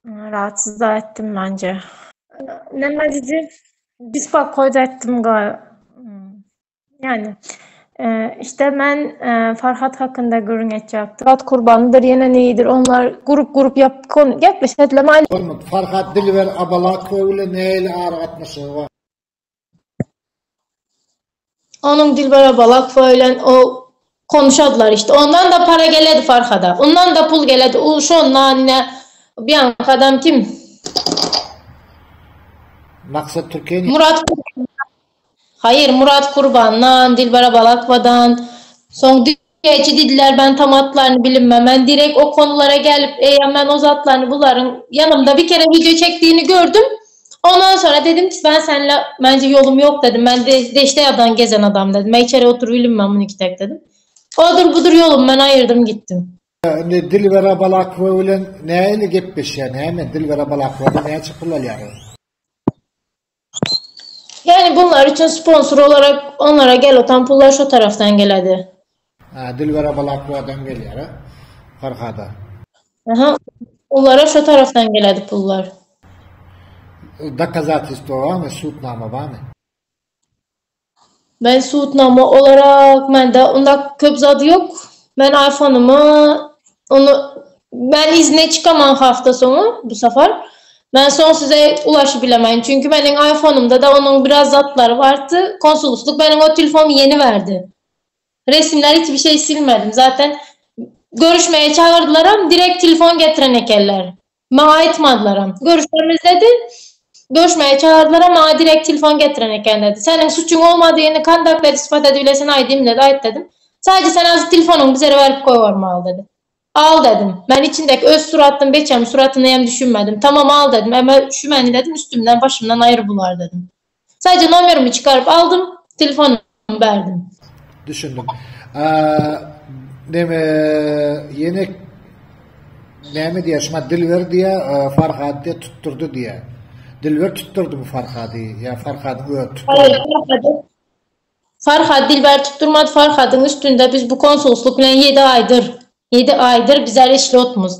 Rahatsız da ettim bence. Näme diýdi? Bespokoýt etdim ga. Yani işte men Farhat hakynda gürrüň etjekdim. Farhat Kurbandyr, ýene neýdir onlar grup grup ýap kon gepleşediler. Hormat, Farhat Dilber Abalakow bilen nähili aragatnaşygy bar? Onuň Dilber Abalakowa bilen o konuşadylar işte. Ondan da para geledi Farhada. Ondan da pul geledi. O şondan ine bir adam kim? Maksat Türkiye Murat Hayır Murat Kurban'dan, Dilber Abalakova'dan son geçi dediler ben tam adlarını bilinmem. Ben direkt o konulara gelip e, ben o zatlarını bunların yanımda bir kere video çektiğini gördüm. Ondan sonra dedim ki ben seninle bence yolum yok dedim. Ben de deşte yadan gezen adam dedim. Ben içeri otur bilinmem bunu iki tek dedim. Odur budur yolum ben ayırdım gittim. Indi Dilber Abalakowa bilen nähili gepleşýär näme Dilber Abalakowadan näçe pul alýar ol? Yani bunlar için sponsor olarak onlara gel otan pullar şu taraftan geledi. Ha, Dilber Abalakowadan gelýär ha Farhada. Aha, onlara şu taraftan geledi pullar. Dokazatelstwo barmy, sudnama barmy? Ben sudnama olarak bende onda köp zat yok. Ben iPhone'umu onu ben izne çıkamam hafta sonu bu sefer. Ben son size ulaşıp bilemem. Çünkü benim iPhone'umda da onun biraz zatları vardı. Konsolosluk benim o telefonu yeni verdi. Resimler hiçbir şey silmedim. Zaten görüşmeye çağırdılar ama direkt telefon getiren ekeller. Bana aytmadılar ama. Görüşmemiz dedi. Görüşmeye çağırdılar ama direkt telefon getiren eken dedi. Senin suçun olmadığını kandak dedi, ispat edebilirsin aydım dedi, ayt dedim. Sadece sen az telefonunu bize verip koyvarma al dedi. Al dedim. Ben içindeki öz suratım, beçem suratını hem düşünmedim. Tamam al dedim. Ama şu beni dedim üstümden başımdan ayrı bular dedim. Sadece numaramı çıkarıp aldım, telefonumu verdim. Düşündüm. Neme ýene näme diýýär şuňa Dilber diýýär, Farhad diýýär tutdurdy diýýär. Dilber tutdurdymy Farhady ýa Farhadyň özi tutdurdymy? Hayır, Farhady Farhad Dilber tutturmady. Farhadyň üstünde biz bu konsolosluk bilen 7 aýdyr 7 aýdyr bizler işli otmuz.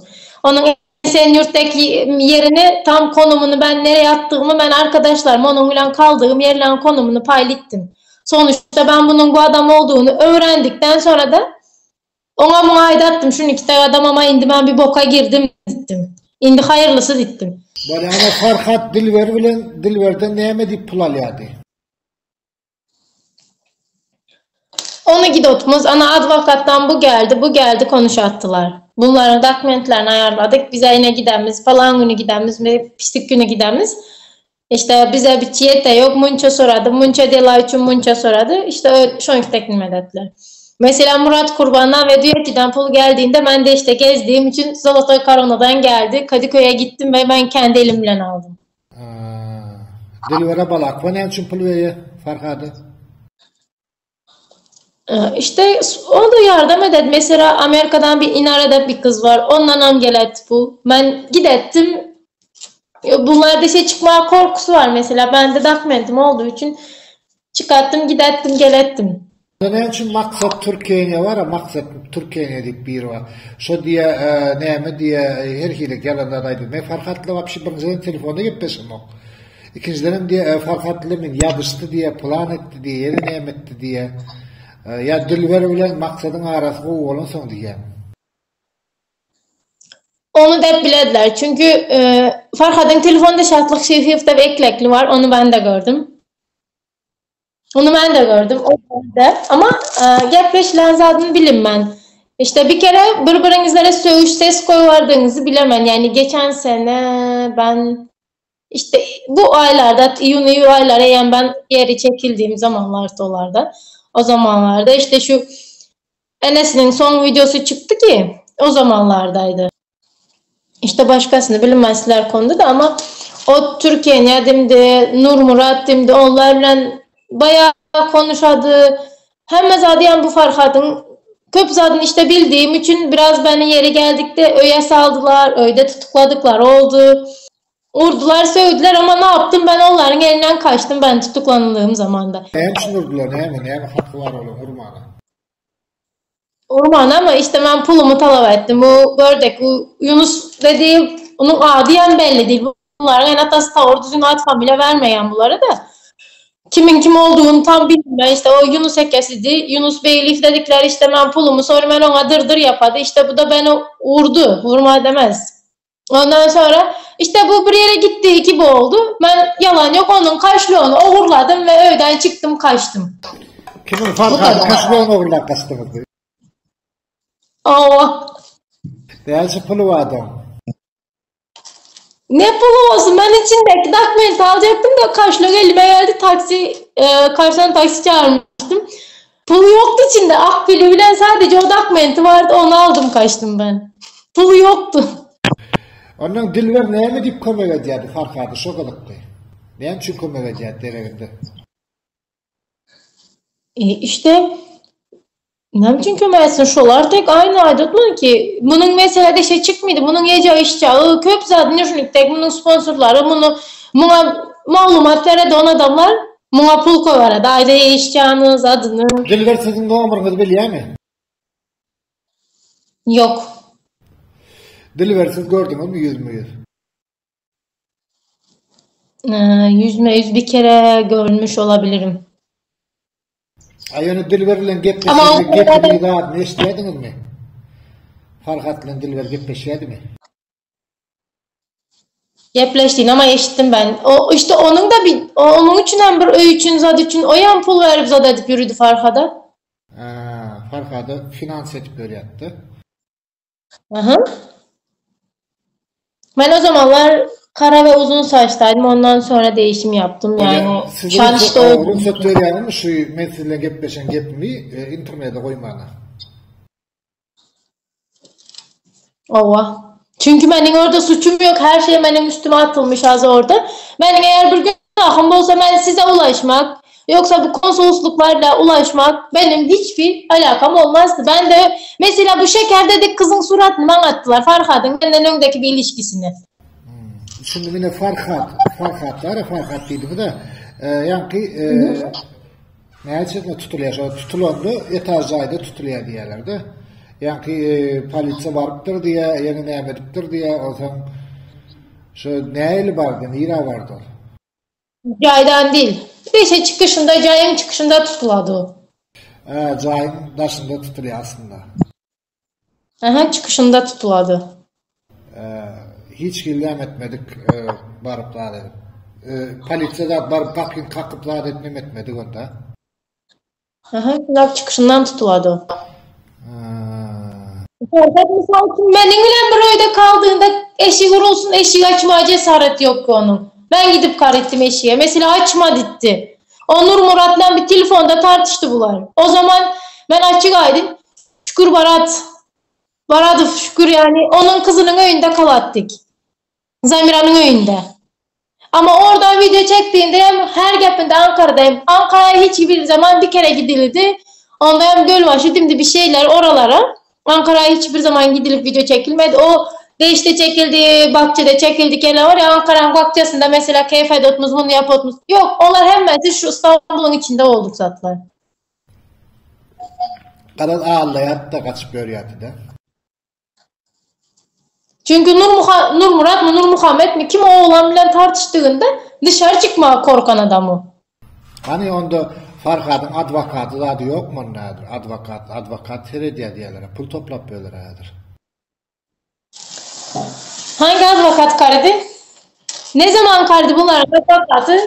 Onuň Esenyurt'taki yerini tam konumunu ben nereye attığımı ben arkadaşlarım onun bilen kaldığım yerlerin konumunu paylaştım. Sonuçta ben bunun bu adam olduğunu öğrendikten sonra da ona muayda attım. Şunu iki tane adam ama indi ben bir boka girdim dedim. İndi hayırlısı dedim. Bolýa ana Farhat Dilber bilen Dilberden näme diýip pul alýardy? Onu gidotmuz. Ana advokattan bu geldi, bu geldi konuşattılar. Bunların dokumentlerini ayarladık. Bize yine gidemiz, falan günü gidemiz, pislik günü gidemiz. İşte bize bir çiyet de yok. Munça soradı. Munça dela için munça soradı. İşte şu teklim ettiler. Mesela Murat Kurban'dan ve Düyeti'den pul geldiğinde ben de işte gezdiğim için Zolotoy Karona'dan geldi. Kadıköy'e gittim ve ben kendi elimle aldım. Dilbere Balakwa näme üçin pul berýär Farhada? İşte o da yardım eder. Mesela Amerika'dan bir Inara'da bir kız var. Ondan am gelet pul. Ben gidettim. Bunlarda şey çıkma korkusu var mesela. Ben de dokumentim olduğu için çıkarttım, gidettim, gelettim. Näme üçin Maksat Türkiýe bar, Maksat Türkiýe diýip biri bar. Şo diýe näme diýe her hili ýalanlar aýdyp. Men Farhatla wapşe birinjiden telefonda gepleşemok. Ikinjiden hem diýe Farhatla men ýazyşdy diýe, plan etdi diýe, ýene näme etdi diýe. Ýa Dilber bilen Maksadyň arasy gowy bolansoň diýýän. Onu da bilediler. Çünkü e, Farhad'ın telefonda şartlık şehifte bir eklekli var. Onu ben de gördüm. Onu ben de gördüm. O de. Ama e, gepleşilen zaten bilim ben. İşte bir kere birbirinizlere söğüş ses koyvardığınızı bilemem. Yani geçen sene ben işte bu aylarda, iyun iyi aylara yani ben yeri çekildiğim zamanlarda olarda. O zamanlarda işte şu Enes'in son videosu çıktı ki o zamanlardaydı. İşte başkasını bilinmezler kondu da ama o Türkiye'nin dimdi, Nur Murat dimdi, onlarla bayağı konuşadı. Hem zaten bu Farhad'ın köp zaten işte bildiğim için biraz beni yeri geldikte öye saldılar, öyle tutukladıklar oldu. Vurdular, sövdüler ama ne yaptım ben onların elinden kaçtım ben tutuklandığım zamanda. Näme üçin urdular, näme, näme haky bar olaryň urmana? Orman ama işte ben pulumu talep ettim. Bu gördük. Bu Yunus dediği Onuň ady hem belli değil. Bunlaryň ene atasy tawur düzgün at familiýa vermeýän bulara da. Kimin kim olduğunu tam bilmeýän işte o Yunus ekesidi. Yunus Beýliýew dedikleri işte men pulumu soru men oňa dyrdyr yapady. İşte bu da beni vurdu. Vurma demez. Ondan sonra işte bu bir yere gitti iki bu oldu. Ben yalan yok onun kaşlığını ogurladım ve öğden çıktım kaçtım. Kimin Farhadyň kaşlygyny ogurlap gaçdyňyz? Owa. Näçe puly bardy oň? Ne puly bolsun ben içindeki dokumenti alacaktım da kaşlık elime geldi taksi e, karşıdan taksi çağırmıştım. Pulu yoktu içinde akbili bilen sadece o dokumenti vardı onu aldım kaçtım ben. Pulu yoktu. Ondan Dilber näme diýip kömek edýärdi Farhady şo gyzykly. Näme üçin kömek edýärdi dereginde? E, işte näme üçin kömek etsin şolar tek aynı aýdatmady ki. Munuň meselede şey çykmady. Munuň ýeje işçagy köp zat düşünip tek munuň sponsorlary muny muňa maglumat beredi on adamlar muňa pul koýarady. Aýda işçanyz adyny. Dilber siziň nomeriňizi bilýärmi? Ýok. Dilber siz gördüňizmi ýüzme ýüz? Ýüzme ýüz bir kere görmüş olabilirim. A ýöne Dilber bilen gepleşende gepini zadyny eşidýärdiňizmi? Farhat bilen Dilber gepleşýärdimi? Gepleşdiğini ama eşittim ben. O işte onun da bir onun için hem bir öý üçin zat üçin o hem pul verip zat edip yürüdü Farhada. Ha, Farhada finans edip berýärdi. Aha. Ben o zamanlar kara ve uzun saçtaydım. Ondan sonra değişim yaptım. Yani şu an işte o. Rugsat berýäňizmi şu men siz bilen gepleşen gepimi e, internete goýmana? Owa. Çünkü benim orada suçum yok. Her şey benim üstüme atılmış az orada. Ben eğer bir günahım olsa ben size ulaşmak, yoksa bu konsolosluklarla ulaşmak benim hiçbir alakam olmazdı. Ben de mesela bu şeker dedik kızın suratını bana attılar. Farhad'ın benden öndeki bir ilişkisini. Hmm. Şimdi yine Farhad, Farhad var ya Farhad diýdimi de, e, ýaňky e, näçe tutulýar, şo tutulanda etaj jaýda tutulýar diýýärler-de. Ýaňky e, polisiýa barypdyr diýýär, ýene näme edipdir diýýär, onsoň şo nähili bardy, nirä bardy ol? Jaýdan değil. Bir şey çıkışında, jaýyň çıkışında tutuladı o. Hä, jaýyň daşynda tutulýar aslynda. Aha, çıkışında tutuladı. Hiç hili etmedik baryp zat edip. Polisiýa zat baryp gapyny kakyp zat edip neme etmedik onda. Aha, şundak çıkışyndan tutulady. Fakat misal üçin meniň bilen bir öýde kaldığynda eşik urulsun eşik açmaga cesaret ýok onuň. Ben gidip kar etdim eşiğe. Mesela açma ditdi. O Nur Murat bilen bir telefonda tartıştı bular. O zaman ben açyk aýdyn Şükür Barat Baradow Şükür yani onuň kyzynyň öýünde kalatdyk. Zamiranyň öýünde. Ama oradan video çektiğinde hem her gepinde Ankara'dayım. Ankara'ya hiç bir zaman bir kere gidildi. Onda hem Gölbaşı dimdi bir şeyler oralara. Ankara'ya hiçbir zaman gidilip video çekilmedi. O Deşte çekildi, Bahçede çekildi gene var ya Ankara'nın bahçesinde mesela keyif edotmuz, bunu yapotmuz. Yok, onlar hemmesi şu İstanbul'un içinde olduk zaten. Garaz allaýardy-da gaçyp ýörýärdi-de. Çünki Nur Muha Nur Murat mı Nur Muhammet mi kim o oglan bilen tartyşdygynda dışary çykmaga korkan adam o. Hany onda Farhadyň adwokaty zady ýokmy onda häzir adwokat adwokat seredýär diýýärler pul toplap ýörler häzir. Hangi advokat karidi? Ne zaman karidi bunların advokatı?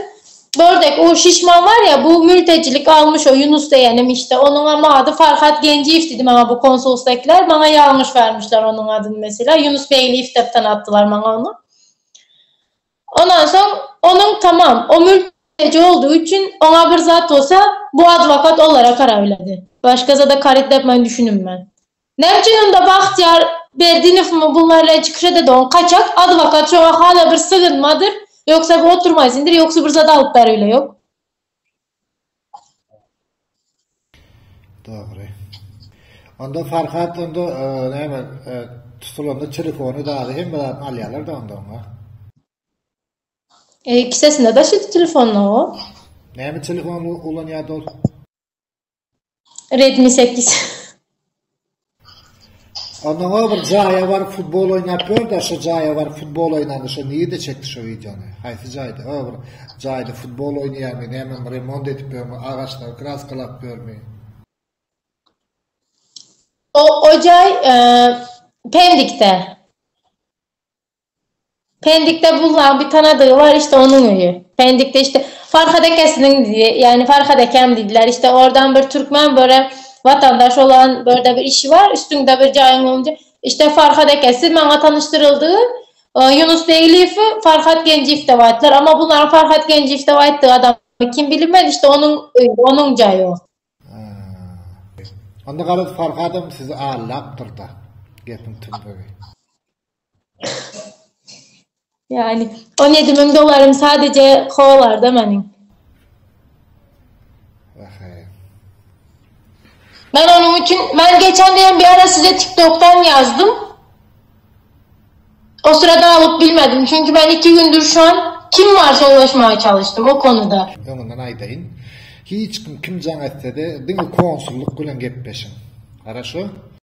Bördek o şişman var ya bu mültecilik almış o Yunus diyenim işte onun ama adı Farhat Genciyev dedim ama bu konsolostakiler bana yanlış vermişler onun adını mesela. Yunus Beyliyev de attılar bana onu. Ondan sonra onun tamam o mülteci olduğu için ona bir zat olsa bu advokat olarak karar verdi. Başka da karit ben düşünüm ben. Näme onda Bagtyýar Berdinow my bunlar çykyş ededi on kaçak adwokat şoňa hala bir sygynmadyr ýoksa bir oturmaýsyndyr ýoksa bir zat alyp berüyle ýok. Dogry. Onda Farhat onda näme tutulanda telefony zady hemme zadyny alýarlar da onda oňa. E, kisesinde daşydy telefonyny o. Näme telefon ulanýardy ol? Redmi 8. Ondan o bir jaýa baryp futbol oýnap ýör-de, şo jaýa baryp futbol oýnanda şo nirde çekdi şo wideony? Haýsy jaýda? O bir jaýda futbol oýnaýarmy, näme remont edip ýörmi, agaçlary kraskalap ýörmi? O, o jaý e, Pendikde. Pendikde bulunan bir tanıdığı var işte onun evi. Pendik'te işte Farhad Ekesi'nin diye yani Farhad Ekem dediler. İşte oradan bir Türkmen böyle vatandaş olan böyle bir işi var. Üstünde bir cayın olunca işte Farhad Ekesi bana tanıştırıldığı e, Yunus Beyliyev'i Farhad Genciyev de vaatler. Ama bunların Farhad Genciyev de vaattığı adam kim bilinmez işte onun onun cayı o. Onda garaz Farhadam sizi allapdyr-da. Gepiň tümbegi. Yani 17 müň dolarym sadece kovalarda benim. Wahaý. Ben onun için ben geçen diyen bir ara size TikTok'tan yazdım. O sırada alıp bilmedim. Çünkü ben iki gündür şu an kim varsa ulaşmaya çalıştım o konuda. Öňünden aýdaýyn. Hiç kim kim jaň etse-de diňe konsullyk bilen gepleşiň. Garaşo.